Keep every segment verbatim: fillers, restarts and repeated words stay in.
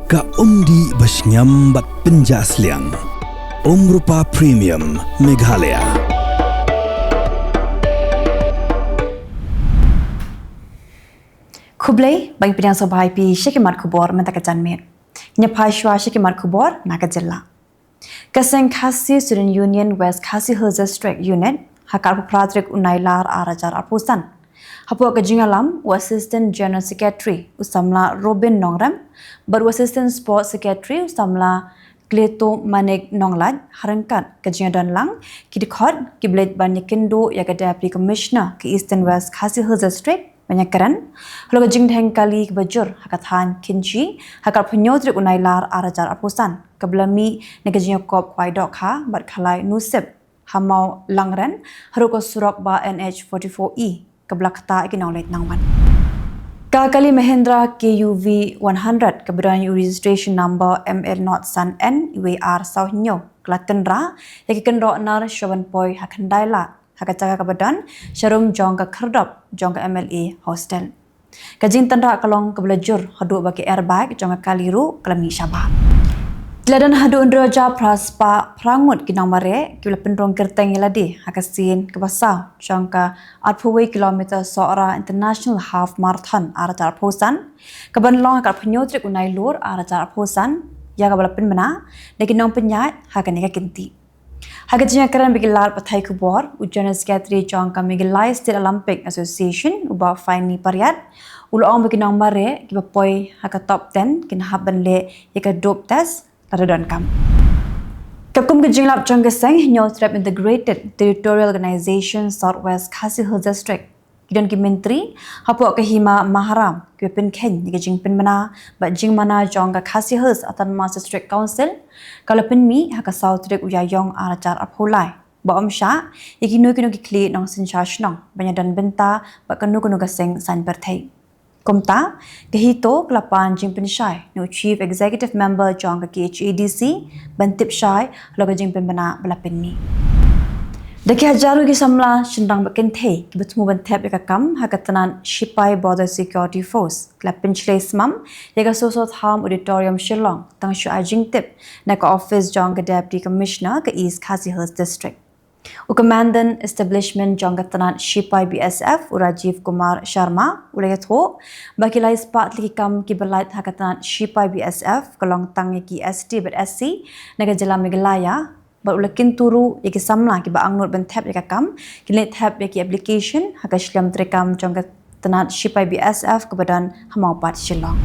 Ka umdih ba shngiam bad pynjah sliang. Umrupa Premium Meghalaya. Khublei, ba ngi pdiang sngewbha ïa phi sha ki mat khubor mynta ka janmiet. Ngin ïa phai shuwa sha ki mat khubor na ka jylla. Ka seng Khasi Student Union West Khasi Hills District Unit, ha ka arphew phra tarik u Nailar ar hajar arphew san. Hapoh ka jingïalam, u Assistant General Secretary u samla Robin Nongrem, bad u Assistant Sports Secretary u samla Kleto Manik Nonglait, ha ryngkat ka jingdon lang ki dkhot kiba leit ban ïakynduh ïa ka Deputy Commissioner ka Eastern West Khasi Hills District, ban ïakren halor ka jingdheng kali kaba jur ha ka thaiñ Kynshi, ha ka arphew hynñiew tarik u Nailar ar hajar arphew san, kaba la mih na ka jingïakop khwai dohkha bad khalai nusip ha Mawlangren, haduh ka surok ba N H forty-four E, kaba la ktah ïa ki nongleit nongwan. Ka kali Mahindra K U V one hundred kaba don ïa u registration number M L nought san N wei ar saw hynñiew, ka la tynrah ïa ki kynroh nar sha ban poi ha Khyndai Lad, ha ka jaka kaba don sharum jong ka khyrdop jong ka M L A hostel. Ka jingtynrah ka long kaba la jur haduh ba ka airbag jong ka kali ruh ka la mih shabar. Ki la don haduh hynriew hajar phra spah phra ngut ki nongmareh kiba la pynrung kyrteng ïa lade ha ka sien kaba saw jong ka arphew wei kilometer Sohra International Half Marathon ar hajar arphew san, kaban long ha ka arphew hynñiew tarik u Nailur ar hajar arphew san, ïa kaba la pynbna da ki nongpynïaid ha kane ka kynti. Ha ka jingïakren bad ki lad pathai khubor, u General Secretary jong ka Meghalaya State Olympic Association, u Bah Finey Pariat, u la ong ba ki nongmareh kiba poi ha ka top ten kin hap ban leh ïa ka dope test lada donkam. Katkum ka jinglap jong ka seng, Hynñiewtrep Integrated Territorial Organization South West Khasi Hills District, ki don ki myntri hapoh ka Hima Maharam kiba pynkheiñ ïa ka jingpynbna bad jingmana jong ka Khasi Hills Autonomous District Council, kaba la pynmih ha ka saw tarik u Ïaïong ar hajar arphew lai, ba ym shah ïa kino kino ki khlieh nongsynshar shnong ban ïadon bynta bad kano kano ka seng saiñ pyrthei. Kumta, ka HITO ka la pan jingpynshai na u Chief Executive Member jong ka K H A D C ban tip shai halor ka jingpynbna ba la pynmih. Da ki hajar ki samla shynrang bad kynthei kiba thmu ban thep ïa ka kam ha ka tnat Shipai Border Security Force, ki la pynshlei smam ïa ka Soso Tham Auditorium Shillong, tang shu ai jingtip na ka office jong ka Deputy Commissioner ka East Khasi Hills District. U Commandant Establishment jong ka tnat Shipai B S F, u Rajiv Kumar Sharma, u la ïathuh ba ki lai spah tylli ki kam kiba lait ha ka tnat Shipai B S F ka long tang ïa ki S T bad S C na ka jylla Meghalaya, bad u la kyntu ruh ïa ki samla kiba angnud ban thep ïa ka kam kin leit thep ïa ki application ha ka shlem treikam jong ka tnat Shipai B S F kaba don ha Mawpat Shillong.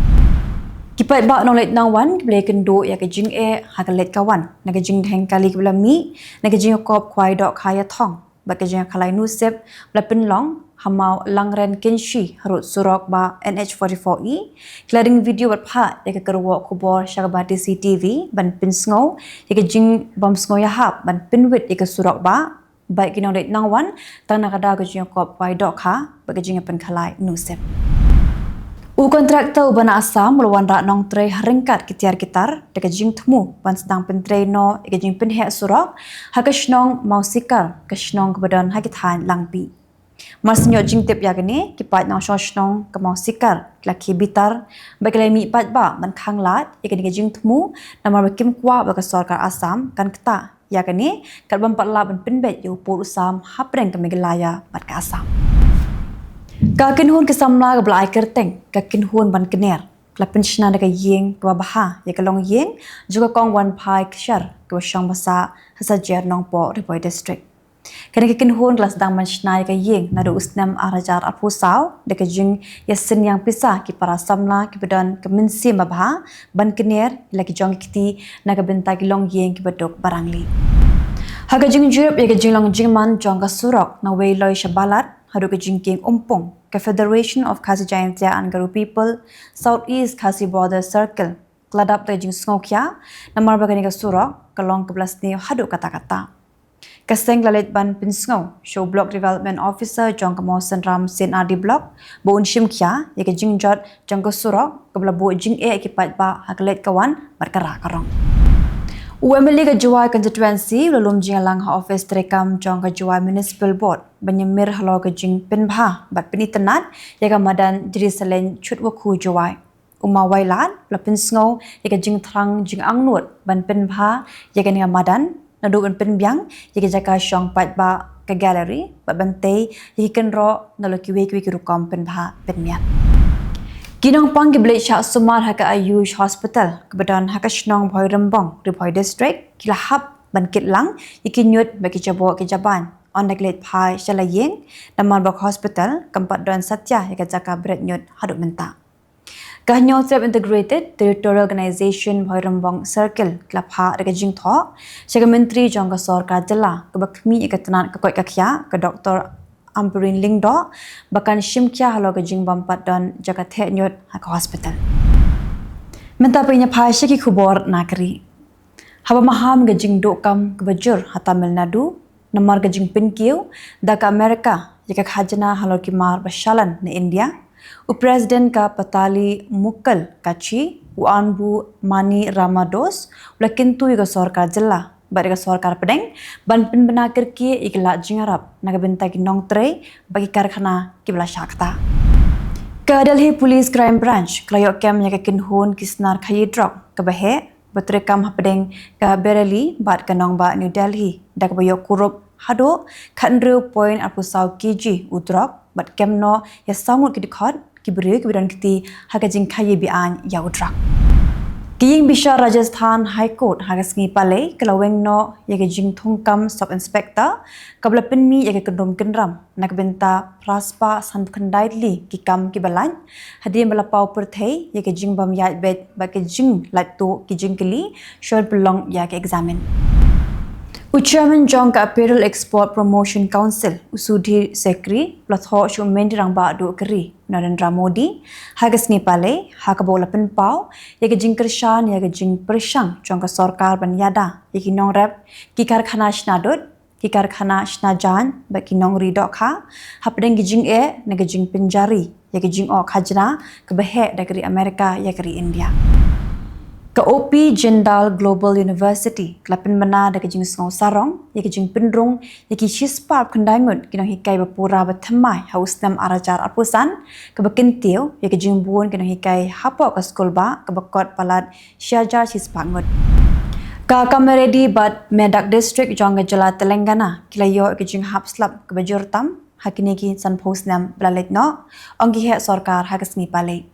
Ki paidbah nongleit nongwan kiba la ïakynduh ïa ka jingeh ha ka leit ka wan na ka jingdheng kali kaba la mih na ka jingïakop khwai dohkha ïathong bad ka jingïakhalai nusip ba la pynlong ha Mawlangren Kynshi harud surok ba N H forty-four E, ki la ring video bad phah ïa ka kyrwoh khubor sha ka Batesi T V ban pynsngew ïa ka jingbymsngewïahap ban pynwit ïa ka surok ba bad ki nongleit nongwan tang na ka daw ka jingïakop khwai dohkha bad ka jingïapynkhalai nusip. U kontraktor uba na Assam u la wanrah nongtrei ha ryngkat ki tiar ki tar da ka jingthmu ban sdang pyntrei noh ïa ka jingpynheh surok ha ka shnong Mawsikar, ka shnong kaba don ha ki thaiñ Langpih. Mar shu ïoh jingtip ïa kane, ki paid nongshong shnong ka Mawsikar ki la khie bitar bad ki la mih paidbah ban khanglad ïa kane ka jingthmu, namar ba kim kwah ba ka sorkar Assam kan ktah ïa kane, katba ym pat lah ban pynbeit ïa u pud u sam hapdeng ka Meghalaya bad ka Assam. Ka kynhun ki samla kaba la ai kyrteng ka kynhun ban kner, ka la pynshna da ka ïing kaba bha ïa ka longïing jong ka Kong Wanphai Kshaar kaba shong basa ha Sajer Nongpoh, Ri Bhoi District. Kane ka kynhun ka la sdang ban shna ïa ka ïing naduh u snem ar hajar arphew saw da ka jingïasynñiang pisa ki para samla kiba don ka mynsiem babha ban kner ïa la ki jong ki kti na ka bynta ki longïing kiba duk barangli. Ha ka jingjurip ïa ka jinglong jingman jong ka surok na Weiloi sha Balat haduh ka jingkieng Umpung, ka Federation of Khasi Jaintia and Garo People South East Khasi Border Circle ka la dap da ka jingsngewkhia, namar ba kane ka surok ka long kaba la sniew haduh katta katta. Ka seng ka la leit ban pynsngew sha u Block Development Officer jong ka Mawsynram C and R D Block ba un shim khia ïa ka jingjot jong ka surok kaba la buh jingeh ïa ki paidbah ha ka leit ka wan bad ka rah ka rong. U M L A ka Jowai Constituency u la lum jingïalang ha office treikam jong ka Jowai Municipal Board ban ïamir halor ka jingpynbha bad pynitynnad ïa ka madan Jrisaleiñ Chutwakhu Jowai. U Mawailat u la pynsngew ïa ka jingthrang jingangnud ban pynbha ïa kane ka madan, naduh ban pynbiang ïa ka jaka shong paidbah ka gallery bad ban tei ïa ki kynroh na la kiwei kiwei ki rukom pynbha pynmiat. Ki nongpang kiba leit shah sumar ha ka Ayush Hospital kaba don ha ka shnong Bhoirymbong, Ri Bhoi District, ki la hap ban kit lang ïa ki ñiut bad ki jaboh ki jaban ynda ki leit phai sha la ïing, namar ba ka hospital kam pat don satia ïa ka jaka bret ñiut haduh mynta. Ka Hynñiewtrep Integrated Territorial Organization Bhoirymbong Circle ki la phah da ka jingthoh sha ka Myntri jong ka Sorkar Jylla kaba khmih ïa ka tnat ka koit ka khiah, ka Doctor Ampareen Lyngdoh, ba kan shim khia halor ka jingbym pat don jaka theh ñiut ha ka hospital. Mynta phin ïa phai sha ki khubor na ka ri. Haba maham ka jingduh kam kaba jur ha Tamil Nadu namar ka jingpynkiew da ka Amerika ïa ka khajna halor ki mar ba shalan na India, u President ka Patali Mukkal Kachi, u Anbumani Ramadoss, u la kyntu ïa ka sorkar jylla bad ïa ka sorkar pdeng ban pynbna kyrkieh ïa ki lad jingïarap na ka bynta ki nongtrei bad ki karkhana kiba la shah ktah. Ka Delhi Police Crime Branch ka la ïoh kem ïa ka kynhun ki snar khaïi drok kaba heh ba treikam hapdeng ka Bareilly bad ka nongbah New Delhi, da kaba ïoh kurup haduh khathynriew point arphew saw kg u drok bad kem noh ïa saw ngut ki dkhot ki briew kiba don kti ha ka jingkhaïi be-aiñ ïa u drok. Ka ïing bishar Rajasthan High Court ha ka sngi Palei ka la weng noh ïa ka jingthungkam Sub Inspector kaba la pynmih ïa ka kyndrum kyndram na ka bynta phra spah sanphew khyndai tylli ki kam kiba lait, hadien ba la paw pyrthei ïa ka jingbym ïaid beit bad ka jinglait tuh ki jingkylli shwa ban pynlong ïa ka eksamin. U Chairman jong ka Apparel Export Promotion Council, u Sudhir Sikri, u la thoh sha u Myntri Rangbah Duh ka ri, Narendra Modi, ha ka sngi Palei, ha kaba u la pynpaw ïa ka jingkyrshan ïa ka jingpyrshang jong ka sorkar ban ïada ïa ki nongrep ki karkhana shna dud, ki karkhana shna jaiñ bad ki nongri dohkha hapdeng ki jingeh na ka jingpynjari ïa ka jingoh khajna kaba heh da ka ri Amerika ïa ka ri India. Ka O P Jindal Global University ka la pynbna da ka jingsngew sarong ïa ka jingpynrung ïa ki shispah khyndai ngut ki nonghikai ba pura ba thymmai ha u snem ar hajar arphew san, kaba kyntiew ïa ka jingbun ki nonghikai hapoh ka skulbah kaba kot palat shi hajar shispah ngut. Ka Kamareddy bad Medak District jong ka jylla Telangana ki la ïoh ka jinghap slap kaba jur tam ha kine ki sanphew snem ba la leit noh, ong ki heh sorkar ha ka sngi Palei.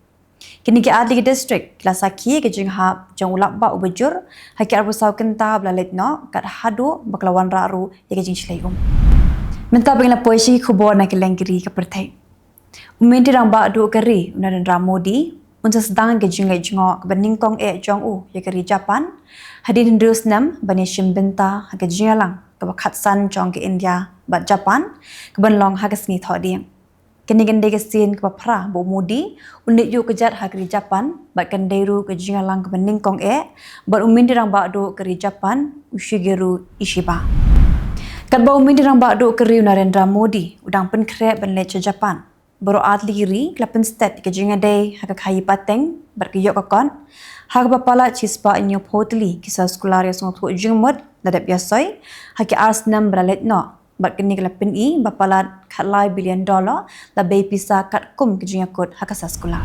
Kine ki artylli ki district ki la sakhi ka jinghap jong u lapbah uba jur ha ki arphew saw kynta ba la leit noh, kat haduh ba ka la wanrah ruh ïa ka jingshlei um. Mynta phin ïa poi sha ki khubor na kylleng ki ri ka pyrthei. U Myntri Rangbah Duh ka ri, u Narendra Modi, un sa sdang ka jingleit jngoh kaba nyngkong eh jong u ïa ka ri Japan hadien hynriew snem ban ïashim bynta ha ka jingïalang kaba khatsan jong ka India bad Japan, kaban long ha ka sngi Thohdieng. Kane kan dei ka sien kaba phra ba u Modi un leit ïuh kjat ha ka ri Japan bad kan dei ruh ka jingïalang kaba nyngkong eh bad u Myntri Rangbah Duh ka ri Japan, u Shigeru Ishiba. Katba u Myntri Rangbah Duh ka ri, u Narendra Modi, u dang pynkhreh ban leit sha Japan, baroh artylli ki ri ki la pynsted ïa ka jingïadei ha ka khaïi pateng bad ka ïoh ka kot, ha kaba palat shispah hynñiewphew tylli ki soskular ïasngewthuh jingmut la dep ïasoi ha ki ar snem ba la leit noh, bad kane ka la pyni ba palat khatlai billion dollar la bei pisa katkum ka jingïakut ha ka soskular.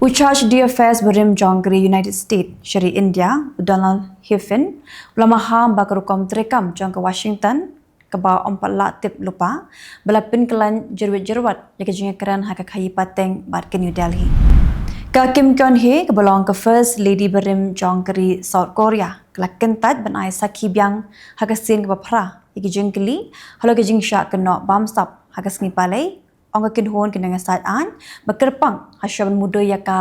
U Charge d'Affaires barim jong ka ri United States sha ri India, u Donald Hiffen, u la maham ba ka rukom treikam jong ka Washington kaba ym pat lah tip lypa, ba la pynkylla jyrwit jyrwat ïa ka jingïakren ha ka khaïi pateng bad ka New Delhi. Ka Kim Kyon Hee, kaba long ka First Lady barim jong ka ri South Korea, ka la kyntait ban ai sakhi biang ha ka sien kaba phra ïa ki jingkylli halor ka jingshah kynnoh bamsap ha ka sngi Palei, ong ka kynhun ki nongïasaid aiñ ba kyrpang hashwa ban mudui ïa ka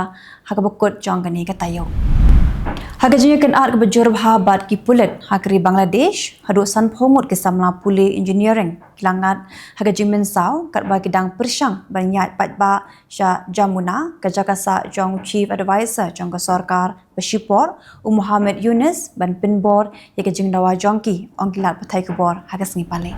ha kaba kut jong kane ka taïew. Ha ka jingïakynad kaba jur bha bad ki pulit ha ka ri Bangladesh, haduh sanphew ngut ki samla pule engineering ki la ngat ha ka jingmynsaw katba ki dang pyrshang ban ïaid paidbah sha Jamuna, ka jaka sah jong u Chief Advisor jong ka sorkar ba shipor, u Muhammad Yunus, ban pynbor ïa ka jingdawa jong ki, ong ki lad pathai khubor ha ka sngi Palei.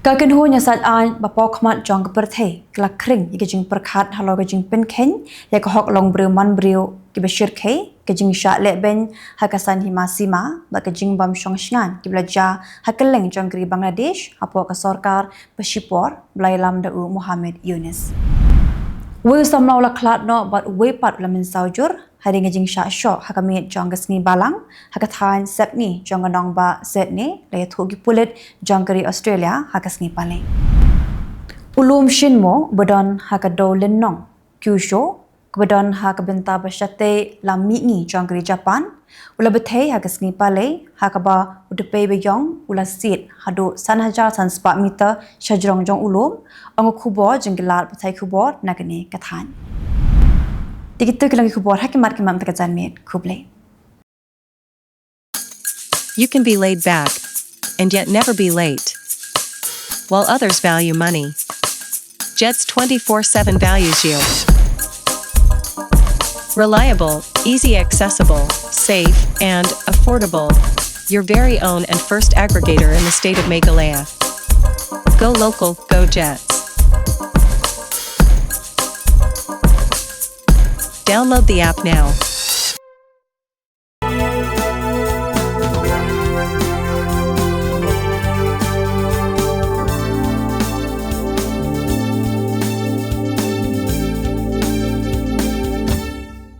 Ka kynhun ïasaid aiñ ba paw khmat jong ka pyrthei ka la khring ïa ka jingpyrkhat halor ka jingpynkheiñ ïa ka hok long briew man briew kiba shyrkhei, ka jingshah lehbeiñ ha ka saiñ hima sima bad ka jingbym shong shngaiñ kiba la jia ha kylleng jong ka ri Bangladesh hapoh ka sorkar ba shipor ba la ïalam da u Muhammad Yunus. Uwei u samla u la khlad noh bad uwei pat u la mynsaw jur hadien ka jingshah shoh ha ka miet jong ka sngi Balang ha ka thaiñ Sepngi jong ka nongbah Sydney, la ïathuh ki pulit jong ka ri Australia ha ka sngi Palei. U lum Shinmo ba don ha ka dew lynnong Kyushu, kaba don ha ka bynta ba shatei lam mihngi jong ka ri Japan, u la bthei ha ka sngi Palei, ha kaba u dpei ba ïong u la siat haduh san hajar san spah meter shajrong jong u lum, ong ka khubor jong ki lad pathai khubor na kane ka thaiñ. Te kito ki long ki khubor ha khmat khmat mynta ka janmiet. Khublei. You can be laid back and yet never be late. While others value money, Jets twenty-four seven values you. Reliable, easy accessible, safe, and affordable. Your very own and first aggregator in the state of Meghalaya. Go local, go Jets. Download the app now.